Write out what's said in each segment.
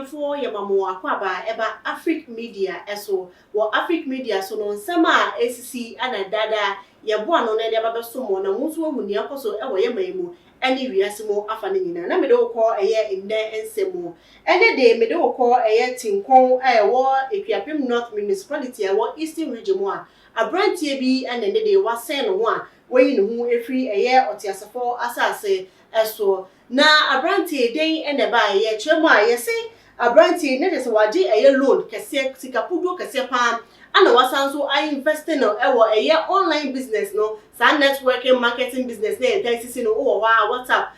Abusuafoɔ, yɛma mo akwaaba ɛba Afrique Media ɛso. Wɔ Afrique Media so no, nsɛm a esisi ɛna daadaa yɛboa ano na yɛde aba bɛso mo na mo nso ahu nea ɛkɔ so ɛwɔ yɛn man mu ɛne wiase mu afa no nyinaa. Na mede wo kɔ ɛyɛ nnɛ nsɛm mu. Ɛnɛ de mede wo kɔ ɛyɛ Tinkɔn a ɛwɔ Akuapem North Municipality a ɛwɔ Eastern Region mu a aberanteɛ bi ɛna ne de wasɛn ne ho a wayi ne ho efiri ɛyɛ ɔteasefo asase ɛso. Na aberanteɛ den ɛna ɛbaeɛ yɛkyerɛ mu a yɛse aberanteɛ ne de sɛ wagye ɛyɛ loan kɛseɛ, sika puduo kɛseɛ paa, ana wasan so ainvest no ɛwɔ ɛyɛ online business no, saa networking marketing business na yɛda sisi no wowɔ hɔ a WhatsApp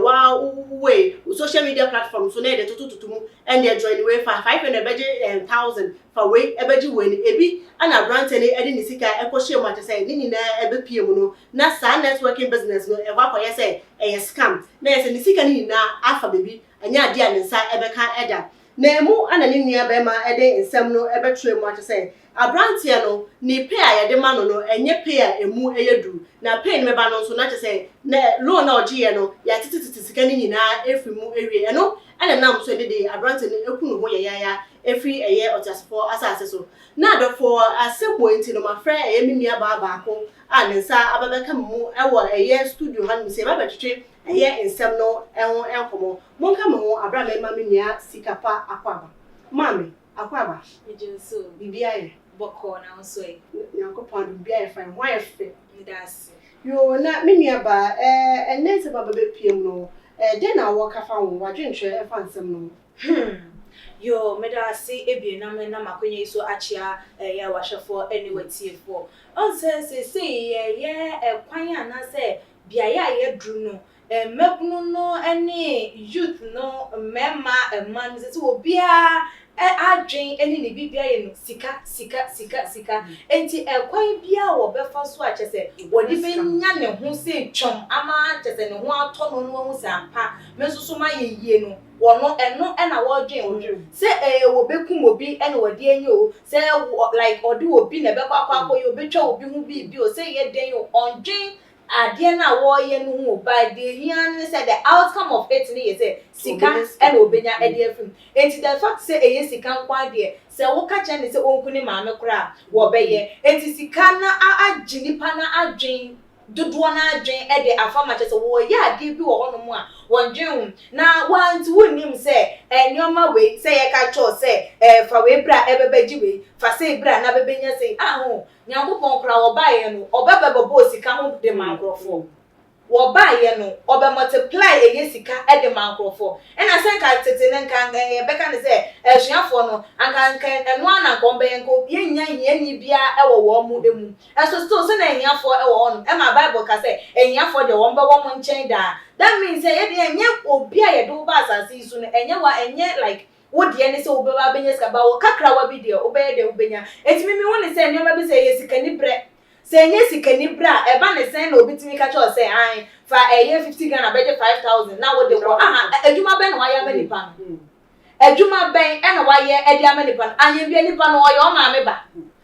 wa wei social media platform so na yɛde totototo mu ɛna join wei fa 500 bɛgye 1000, fa wei ɛbɛgye wei no ebi. Ana aberanteɛ no ɛde ne sika ɛkɔhyɛ mu akyɛ sɛ ne nyinaa ɛbɛpie mu no na saa networking business no ɛkɔ akɔyɛ sɛ ɛyɛ scam na yɛ sɛ ne sika no nyinaa afa baabi, ɛnyɛ adeɛ a ne nsa ɛbɛka ɛda. Na emu ana ne nua bɛrima ɛde nsɛm no ɛbɛtwerɛ mu akyɛ sɛ aberanteɛ no ne pay a yɛde ma no no ɛnyɛ pay a emu ɛyɛ duru, na pay no bɛba no nso na kyerɛ sɛ na loan a ɔgyeeɛ no yɛatetetete sika no nyinaa efiri mu ewie. Ɛno ɛna nam so ɛde de aberanteɛ no eku ne ho yɛyaya efiri ɛyɛ ɔteasefoɔ asase so. Na adɔfoɔ, asɛm wɔ nti no mafrɛ ɛyɛ me nua baa baako a ne nsa abɛbɛka me mu ɛwɔ ɛyɛ studio ha nom sɛ yɛba bɛtwetwe ɛyɛ nsɛm no ɛho nkɔmɔ. Monka me ho abira mɛma me nua Sikapa akɔ aba. Maame, akɔ aba. Megye nso. Biribi ayɛ? Bɔkɔɔ, na nso ɛ? Nyankopɔn adom, biribi ayɛ fine, ho ayɛ fɛ. Meda ase. Yoo, na me nua baa, ɛnɛ nsɛm aba bɛpie mu no, dɛn na wɔka fa ho? Wadwenkyerɛ ɛfa nsɛm no ho? Yo, meda ase ebien na menam akonnwa yi so akyea ɛyɛ wahwɛfoɔ ne watiefoɔ. Ɔn sɛ seesei yɛyɛ ɛkwan anaasɛ beaeɛ a yɛduru no, mmabunu no ne youth no, mmarima, mmaa no, sɛ obiara adwen ne ne bibia yɛ no sika, sika, sika, sika. Nti ɛkwan biara wɔbɛfa so a kyɛ sɛ wɔde bɛnya ne ho sɛ twɛm ama kyɛ sɛ ne ho atɔ no no, wahu sɛ ampa me nso so ma yɛ yie no, wɔno ɛno ɛna wɔdwen ho sɛ wɔbɛkum obi ɛna wɔde anya o, sɛ wɔ like ɔde obi na ɛbɛkɔ akɔyɛ, obɛtwa obi ho biribi o, sɛ yɛ den o, ɔndwen adeɛ no a wɔreyɛ no ho. But deɛ ehia ne sɛ the outcome of it ne yɛ sɛ sika ɛna obenya ɛde afim. Eti the fact sɛ ɛyɛ sika nko adeɛ, sɛ woka kyerɛ ne sɛ ɔnku ne maame koraa, wɔbɛyɛ. Eti sika na agye nipa na adwen dodoɔ n'adwen ɛde afa ma kyerɛ sɛ wɔyɛ adeɛ bi wɔ hɔnom a wɔndwen ho na wɔnti wonnim sɛ nneɛma wei sɛ yɛka kyerɛw sɛ fa wei bra ɛbɛbɛgye wei, fa sei bra na bɛbɛnya sei aho. Nyankopɔn koraa wɔbaeɛ no, ɔbɛbɛ bɛbɔ sika ho de ma nkurɔfoɔ. Wɔbaeɛ no, ɔbɛ multiply ɛyɛ sika ɛde ma nkurɔfoɔ. Ɛna sɛ nka tete ne nka yɛbɛka ne sɛ asuafoɔ no anka nka ɛno ana nka ɔmbɛyɛ nka obi enya hiani biara ɛwɔ wɔn mu emu. Ɛso still sɛ na ahiafoɔ ɛwɔ hɔ no, ɛma Bible ka sɛ ahiafoɔ deɛ, wɔn bɛwɔ mo nkyɛn daa. That means sɛ yɛde ɛnyɛ obi a yɛde wo ba asase yi so no, ɛnyɛ wa ɛnyɛ like wo deɛ ne sɛ wobɛba abɛnya sika ba wɔ kakrawa bi deɛ wobɛyɛ deɛ wobɛnya. Eti mimi wo ne sɛ nneɛma bi sɛ ɛyɛ sikani brɛ, sɛ ɛnyɛ sikani brɛ a, ɛba ne sɛn na obi tumi ka kyerɛ sɛ an fa ɛyɛ 50 Ghana bɛgye 5,000 na wode kɔ aha? Adwuma bɛn na wayɛ ama nipa no? Adwuma bɛn ɛna wayɛ ɛde ama nipa no? Anyɛ bia nipa no ɔyɛ ɔmaame ba,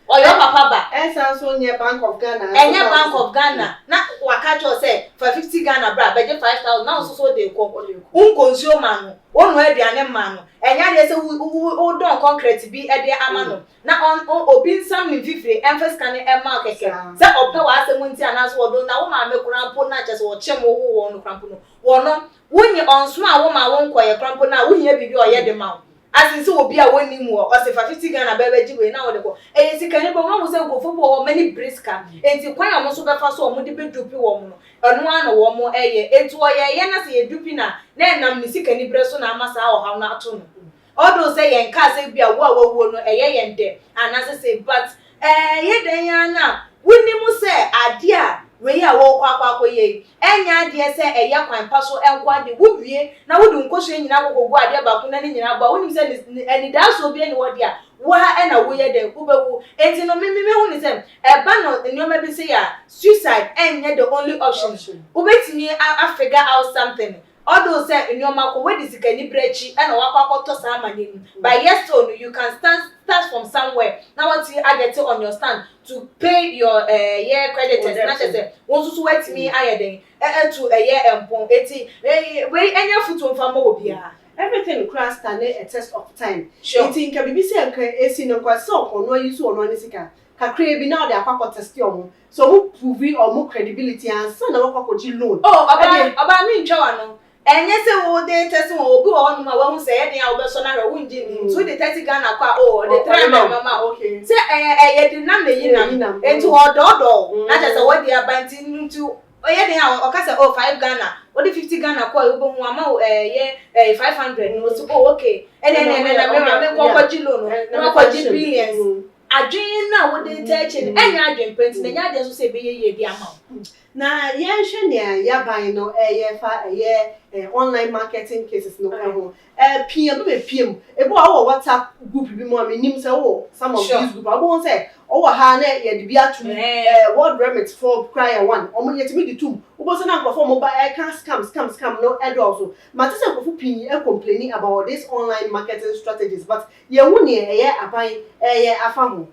ɔyɛ ɔpapa ba. Ɛsan so nyɛ Bank of Ghana. Ɛnyɛ Bank of Ghana na waka kyerɛ sɛ fa 50 Ghana bra bɛgye 5,000 na nso so de kɔ. Wonkɔ nsuo ma no, wonoa aduane ma no, ɛnyɛ adeɛ sɛ wodɔn concrete bi ɛde ama no na obi nsam ne mfifire ɛmfa sika no ɛma wo kɛkɛ sɛ ɔpɛ w'asɛm nti anaasɛ wɔdo. Na wo maame koraa mpo na kyerɛ sɛ wɔkyɛm wo wo wɔn no koraa mpo no, wɔno wonye ɔnso a wo ma wo nkɔyɛ koraa mpo na wohia biribi a ɔyɛ de ma wo asen sɛ obi a wɔnim wɔ ɔsɛ fa 50 Ghana bɛbɛgye wei na wɔde kɔ. Ɛyɛ sika ne bɛ wɔn ahu sɛ nkurɔfoɔ bi wɔ hɔ mani bere sika, enti kwan a wɔn nso bɛfa so a wɔde bɛdupe wɔn no, ɛno ara na wɔn ɛyɛ. Enti wɔyɛ ɛyɛ na sɛ yɛdupe na ɛnam ne sika ni berɛ so na ama saa ɔhaw no ato no. Ɔdo sɛ yɛn kaa sɛ bi a wo a wawuo no ɛyɛ yɛn dɛ anaasɛ sɛ, but ɛyɛ dɛn ya na wonim sɛ adeɛ a wei a wɔrekɔ akɔyɛ yi ɛnyɛ adeɛ sɛ ɛyɛ kwan pa so ɛnko ade. Wowie na wode nkosua nyinaa kɔkɔgu adeɛ baako na ne nyinaa bɔ a, wonim sɛ anidasoɔ bi ani wɔ deɛ a wo ha ɛna woyɛ dɛn wobɛwu. Enti no mimi mehu ne sɛ ɛba no nneɛma bi sɛ yɛ a, suicide ɛnyɛ the only option. Wobɛtumi a figure out something, although sɛ nneɛma kɔ wadi sikani berɛ akyi ɛna wakɔ akɔtɔ saa ama n'anim, but yes, still no you can start from somewhere na wɔte aget on your stand to pay your yɛ creditors na kyerɛ sɛ wɔn nso so watumi ayɛ den ɛtu ɛyɛ mpɔn. Eti wei ɛnyɛ futuo nfa ma obiara. Everything kora stand a test of time. Nti nka biribi sɛ nka esi no, nka sɛ ɔno ayi so, ɔno ani sika kakra bi na ɔde akɔ akɔ test ɔmo so ɔmo prove ɔmo credibility ansa na wɔkɔ akɔgye loan. Oh, ɔbaa, ɔbaa, mi ntwa wa no, ɛnyɛ sɛ wo de test wɔn. Obi wɔ hɔnom a wahu sɛ ɛyɛ den a wobɛsɔ n'ahwɛ, wongye ni nti wode 30 Ghana kɔ a, oh, ɔde 300 mama sɛ ɛyɛ de nam na eyi nam, nti ɔdɔɔdɔɔ na kyerɛ sɛ wɔde aba. Nti ɔyɛ den a ɔka sɛ, oh, 5 Ghana, wode 50 Ghana kɔ a, wobɛhu ama wo ɛyɛ 500 no osi, oh, okay, ɛnɛ na mɛma me nkɔ kɔgye loan no na wakɔgye billions. Adwene no a wode ta akyi no ɛnyɛ adwene pɛ, nti na ɛnyɛ adeɛ nso sɛ ɛbɛyɛ yie de ama wo. Na yɛnhwɛ nea yaban no ɛyɛ fa ɛyɛ online marketing cases no ɛho pii a bɛbɛ mu. Ebi wɔ wɔ WhatsApp group bi mu a menim sɛ wɔ some of these group a wɔn sɛ ɔwɔ ha na yɛde bi atum World Remit for cry one, ɔmo yɛtumi de tum wobɔ sɛ na nkurɔfoɔ ɔmo ba ɛka scam, scam, scam no ɛdɔɔso. Mate sɛ nkurɔfoɔ pii ɛcomplaining about this online marketing strategies, but yɛn ho nea ɛyɛ aban ɛyɛ afa ho.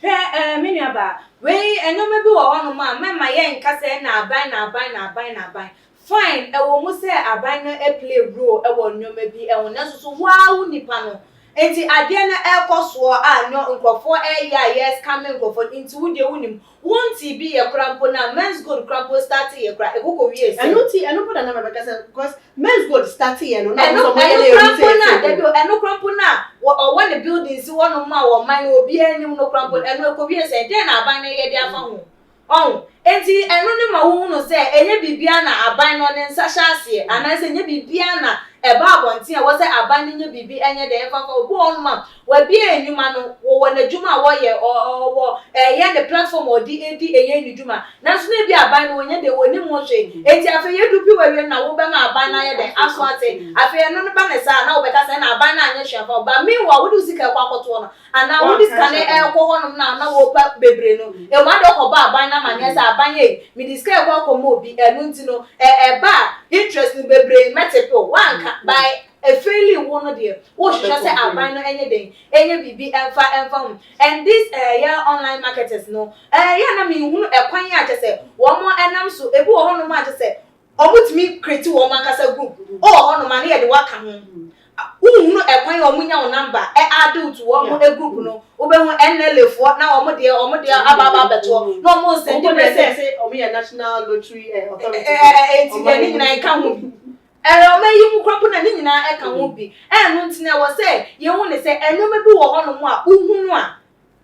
Hwɛ, me nua ba, wei nneɛma bi wɔ hɔnom a mɛma yɛn nka sɛ na aban, na aban, na aban, na aban. Fine, ɛwɔ mu sɛ aban no play role ɛwɔ nneɛma bi ɛwɔ, nanso so waa wo nipa no nti adeɛ no ɛrekɔ soɔ a nyɔ nkurɔfoɔ ɛyɛ a yɛ scamming nkurɔfoɔ. Nti wo deɛ, wonim wonti bi yɛ kora mpo na Menzgold kora mpo start yɛ kora ɛkokɔ wie sɛ Ɛno ti, ɛno po na na mɛbɛka sɛ because Menzgold start yɛ no na ɛno ɛno kora mpo na dabi o, ɛno kora mpo na ɔwɔ ne building si hɔnom a wɔman no obiara anim no kora mpo, ɛno ɛkɔ wie sɛ deɛ na aban no yɛ de afa ho ɔn. Nti ɛno ne ma wohu no sɛ ɛnyɛ biribiara na aban no ne nsa hyɛ aseɛ, anaasɛ ɛnyɛ biribiara na ɛba abɔnten a ɛwɔ sɛ aban no nyɛ biribi. Ɛnyɛ dɛ ɛmfa fa obi wɔ hɔnom a wabie enyuma no, wɔwɔ n'adwuma a wɔyɛ, ɔwɔ ɛyɛ ne platform a ɔde edi ɛyɛ ne dwuma, nanso na ebi aban no wɔnyɛ de wɔnim ho hwee. Eti afei yɛdu pi wɔ awie na wɔbɛma aban no ayɛ dɛ aso ate. Afei ɛno no ba ne saa na wɔbɛka sɛ na aban no anyɛ hwee afa ɔba. Meanwhile, wode sika ɛkɔ akɔtoɔ no anaa wode sika no ɛkɔ hɔnom na wɔpa bebree no emu ade ɔkɔbɔ aban no amaneɛ sɛ aban yɛ mede sika ɛkɔ akɔma obi, ɛno nti no ɛba a interest no bebree mɛtepew wanka by efeeli wo no deɛ, wohwehwɛ sɛ aban no ɛnyɛ den ɛnyɛ biribi ɛmfa ho. And this ɛyɛ online marketers no, ɛyɛ na mihunu ɛkwan a kyɛ sɛ wɔn ɛnam so. Ebi wɔ hɔnom a kyɛ sɛ wɔn tumi create wɔn ankasa group, ɔwɔ hɔnom a ne yɛde waka ho. Wohunu ɛkwan a wɔn nya wɔn number ɛ add to wɔn group no, wobɛhu NLA foɔ na wɔn deɛ aba abɛtoɔ na wɔn nsɛn de message sɛ wɔn yɛ National Lottery Authority. Ɛɛ, eti deɛ ne nyinaa ɛka ho bi, ɛɛ ɔmo ayi mu kura mpo na ne nyinaa ɛka ho bi. Ɛno nti na ɛwɔ sɛ yɛhu ne sɛ ɛnneɛma bi wɔ hɔnom a wohu no a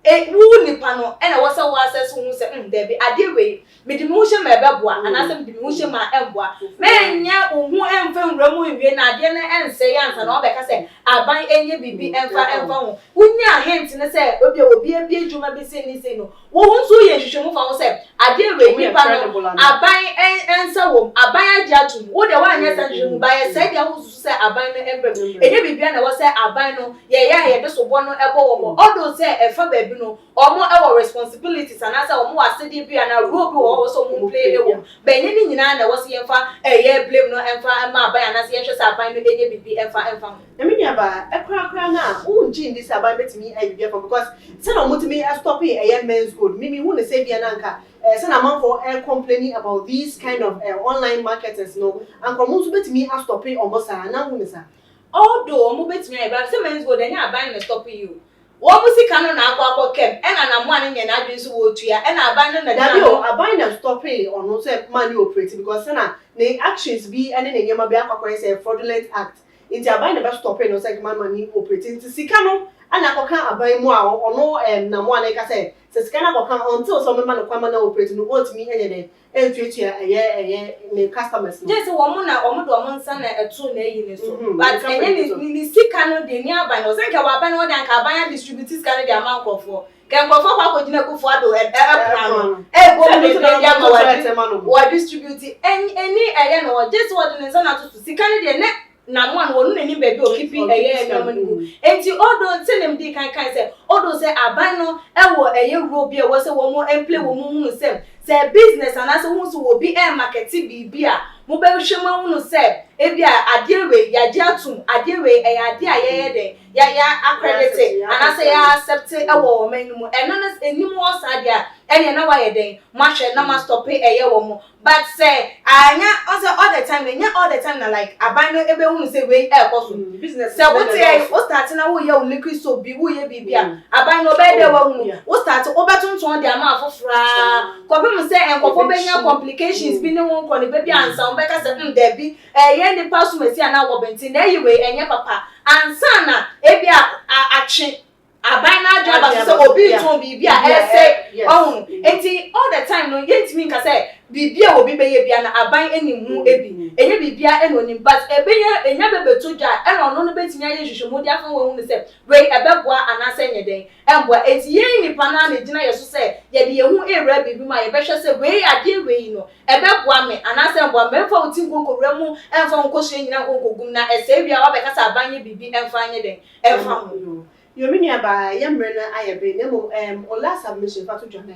e wo nipa no ɛna ɛwɔ sɛ wɔasɛ so hu sɛ dɛbi, adeɛ wei mede me ho hyɛ ma ɛbɛboa anaasɛ mede me ho hyɛ ma ɛmboa. Mɛnyɛ wo ho ɛmfa nwura mu nwie na adeɛ no ɛnsɛ yɛ ansa na wɔbɛka sɛ aban ɛnyɛ biribi ɛmfa ho. Wonya hint ne sɛ obi a obi abie dwuma bi se ne se no, wo ho nso yɛ nhwehwɛmu fa ho sɛ adeɛ wei nipa no aban ɛnsa wɔ mu, aban agye atum. Wo deɛ woanyɛ sɛ nhwehwɛmu ba yɛ sɛ deɛ wosusu sɛ aban no ɛmbrɛ mu, ɛnyɛ biribia na ɛwɔ sɛ aban no yɛyɛ a yɛde sobɔ no ɛbɔ wɔn. Ɔdo sɛ ɛfa baabi no, wɔn ɛwɔ responsibilities anaasɛ wɔn wɔ asɛdeɛ bi anaa role bi wɔ hɔ sɛ wɔn play ɛwɔ mu bɛnyɛ ne nyinaa na ɛwɔ sɛ yɛmfa ɛyɛ blame no ɛmfa ɛma aban anaasɛ yɛnhwɛ sɛ aban no ɛnyɛ biribi ɛmfa ho. Na me nuaba, ɛkorakora no a wongye ndi sɛ aban bɛtumi ayɛ biribi afa, because sɛna ɔmotumi stop ɛyɛ Menzgold, mimi hu ne sɛ bia na anka sɛna amanfoɔ ɛ complaining about these kind of online marketers no, anka ɔmo nso bɛtumi astop ɔmo saa na hu ne saa. Although ɔmo bɛtumi ayɛ ba sɛ Menzgold, ɛnyɛ aban na stop yi o. Wɔn mo sika no na akɔ kɛm ɛna namoa no nyɛ n'adwene so wɔtua, ɛna aban no na Dabi o, aban na stop ɔno sɛ man ne operate, because sɛna ne actions bi ɛne ne nneɛma bi akɔ akɔyɛ sɛ fraudulent act, nti aban na bɛ stop no sɛ man ne operate. Nti sika no ana akɔka aban mu a ɔno namoa no ka sɛ sika no akɔka until sɛ ɔmema no kwan ma na operate no, ɔntumi ɛnyɛ dɛ ɛntuatua ɛyɛ ne customers no. Gye sɛ wɔn na wɔn de wɔn nsa na ɛto na ɛyi ne so but ɛnyɛ ne sika no de ni aban no sɛ nka wɔ aban no, wɔde anka aban adistribute sika no de ama nkurɔfoɔ, kɛ nkurɔfoɔ kɔ akɔgyina Akufo Addo ɛpono ano ɛbɔ mu bebree de ama wɔde wɔdistribute ɛni ɛyɛ no. Gye sɛ wɔde ne nsa na ato so sika no deɛ ne namoa no, wɔn n'anim baabi a okipi ɛyɛ nneɛma no gu. Nti ɔdo sɛ nem di kan kan sɛ ɔdo sɛ aban no ɛwɔ ɛyɛ role bi a ɛwɔ sɛ wɔn ɛmplay wɔn mu hunu sɛ business anaasɛ wɔn nso wɔ bi ɛɛmarket biribi a mobɛhwɛ mu ahunu sɛ ebi a adeɛ wei yagye atum, adeɛ wei ɛyɛ adeɛ a yɛyɛ den yɛ accredit anaasɛ yɛ accept ɛwɔ wɔn anim. Ɛno no anim wɔ saa deɛ a Ɛneɛ na wayɛ dɛn? Moahwɛ na moastop ɛyɛ wɔ mo. But sɛ anya ɔsɛ all the time, ɛnyɛ all the time na like aban no ebɛhunu sɛ wei ɛɛkɔ so. Business Sɛ wote wo start na woyɛ wo liquid soap bi, woyɛ biribi a, aban no ɔbɛyɛ dɛ wahunu wo start wobɛtontɔn de ama afoforɔ kɔpem sɛ nkɔfoɔ bɛnya complications bi ne wo nkɔ ne baabi ansa wɔbɛka sɛ dabi, ɛyɛ nipa so masi anaa wɔ bɛnti na ɛyi wei ɛnyɛ papa ansa na ebi a atwe aban no adwene aba so sɛ obi tɔn biribi a ɛsɛ ɔhun. Nti all the time no, yɛntumi nka sɛ biribi a obi bɛyɛ bia na aban anim ho ebi ɛnyɛ biribia ɛna onim, but ebɛyɛ enya bɛbɛto dwa a, ɛna ɔno no bɛtumi ayɛ nhwehwɛmu de afa wɔn ho sɛ wei ɛbɛboa anaasɛ nyɛ dɛn ɛmboa. Eti yɛn nipa naa na gyina yɛ so sɛ yɛde yɛn ho ewura biribi mu a, yɛbɛhwɛ sɛ wei adeɛ wei no ɛbɛboa me anaasɛ mboa me. Ɛmfa wo ti nkonkowura mu, ɛmfa wo nkosua nyinaa nkonkogum na ɛsɛ wia wabɛka sɛ aban yɛ biribi ɛmfa nyɛ dɛn ɛmfa ho. Yomi nuabaa, yɛ mmerɛ no ayɛ bere na mmom ɔla submission fa to dwa no.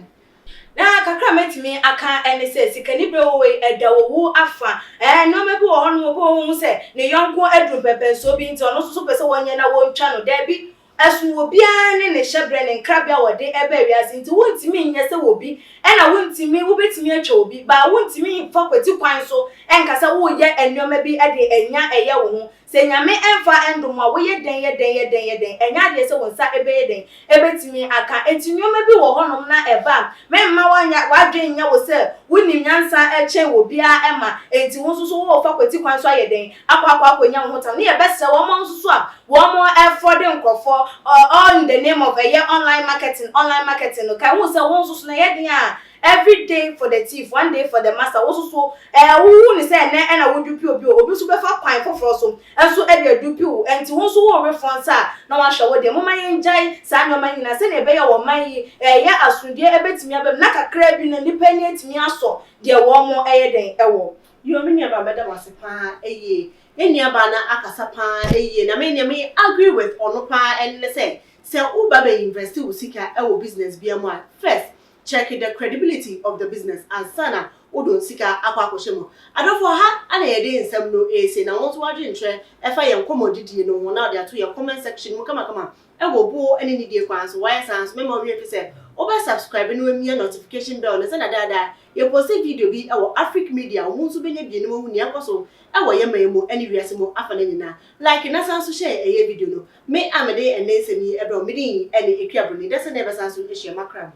Na kakra mɛtumi aka ɛne sɛ sikani bere wɔ yi ɛda wɔwu afa nneɛma bi wɔ hɔ nom, obi wɔ hɔ sɛ ne yɔnko aduru pɛpɛnsuo bi nti ɔno nso so pɛ sɛ wɔnyɛ na wɔntwa no. Daabi, ɛso obiara ne ne hyɛbrɛ ne nkrabea wɔde ɛbɛ wiase, nti wontumi nyɛ sɛ obi ɛna wontumi wobɛtumi atwa obi baa, wontumi mfa kwati kwan so ɛnka sɛ woyɛ nneɛma bi ɛde ɛnya ɛyɛ wo ho. Sɛ Nyame ɛmfa ɛndom a, woyɛ dɛn yɛ dɛn yɛ dɛn yɛ dɛn, ɛnyɛ adeɛ sɛ wo nsa ɛbɛyɛ dɛn ɛbɛtumi aka. Enti nneɛma bi wɔ hɔnom na ɛba a, mɛmma wanya wadwen nyɛ wo sɛ wonim nyansa ɛkyɛn wɔ biara ɛma enti wo nso so wɔwɔ fa kwati kwan so ayɛ dɛn akɔ akɔnya wo ho tam ne. Yɛbɛsrɛ wɔn nso so a wɔn ɛfɔde nkurɔfoɔ all in the name of ɛyɛ online marketing, online marketing no, ka ho sɛ wɔn nso so na ɛyɛ den a, every day for the thief, one day for the master. Wo nso so wohu ne sɛ ɛnɛ ɛna wodupe obi o, obi nso bɛfa kwan foforɔ so ɛnso ɛde adupe wo. Ɛnti wo nso wo refɔ nsa a na wahwɛ wo deɛ. Moma yɛn gyae saa nneɛma nyinaa sɛnea ɛbɛyɛ wɔ man yi ɛyɛ asomdue ɛbɛtumi aba mu na kakra bi no nipa ani atumi asɔ deɛ wɔn mo ɛyɛ den ɛwɔ. Yomi nuabaa, mɛda wase paa. Ɛyie, yɛn nuabaa na akasa paa. Ɛyie, na me nea me agree with ɔno paa ɛne ne sɛ woba bɛ invest wo sika ɛwɔ business bia mu a, first check the credibility of the business ansa na wode sika akɔhyɛ mu. Adɔfoɔ, ha ana yɛde nsɛm no ɛsi na wɔn nso wadwe nkyerɛ ɛfa yɛn nkɔmmɔdidie no ho na wɔde ato yɛn comment section mu kamakama ɛwɔ buo ne nidie kwan so. Wayɛ saa nso, mɛma wɔn fi sɛ wobɛ subscribe na wamia notification bell no sɛ na daadaa yɛpost video bi ɛwɔ Afric Media, wɔn nso bɛnya bie no mu nea ɛkɔ so ɛwɔ yɛn man mu ɛne wiase mu afa no nyinaa. Like na san so hyɛ ɛyɛ video no. Me a mede ɛnɛ nsɛm yi ɛbrɛ, mede yi ɛne Ekua Broni dɛ sɛ na ɛbɛsan so ahyia makra mu.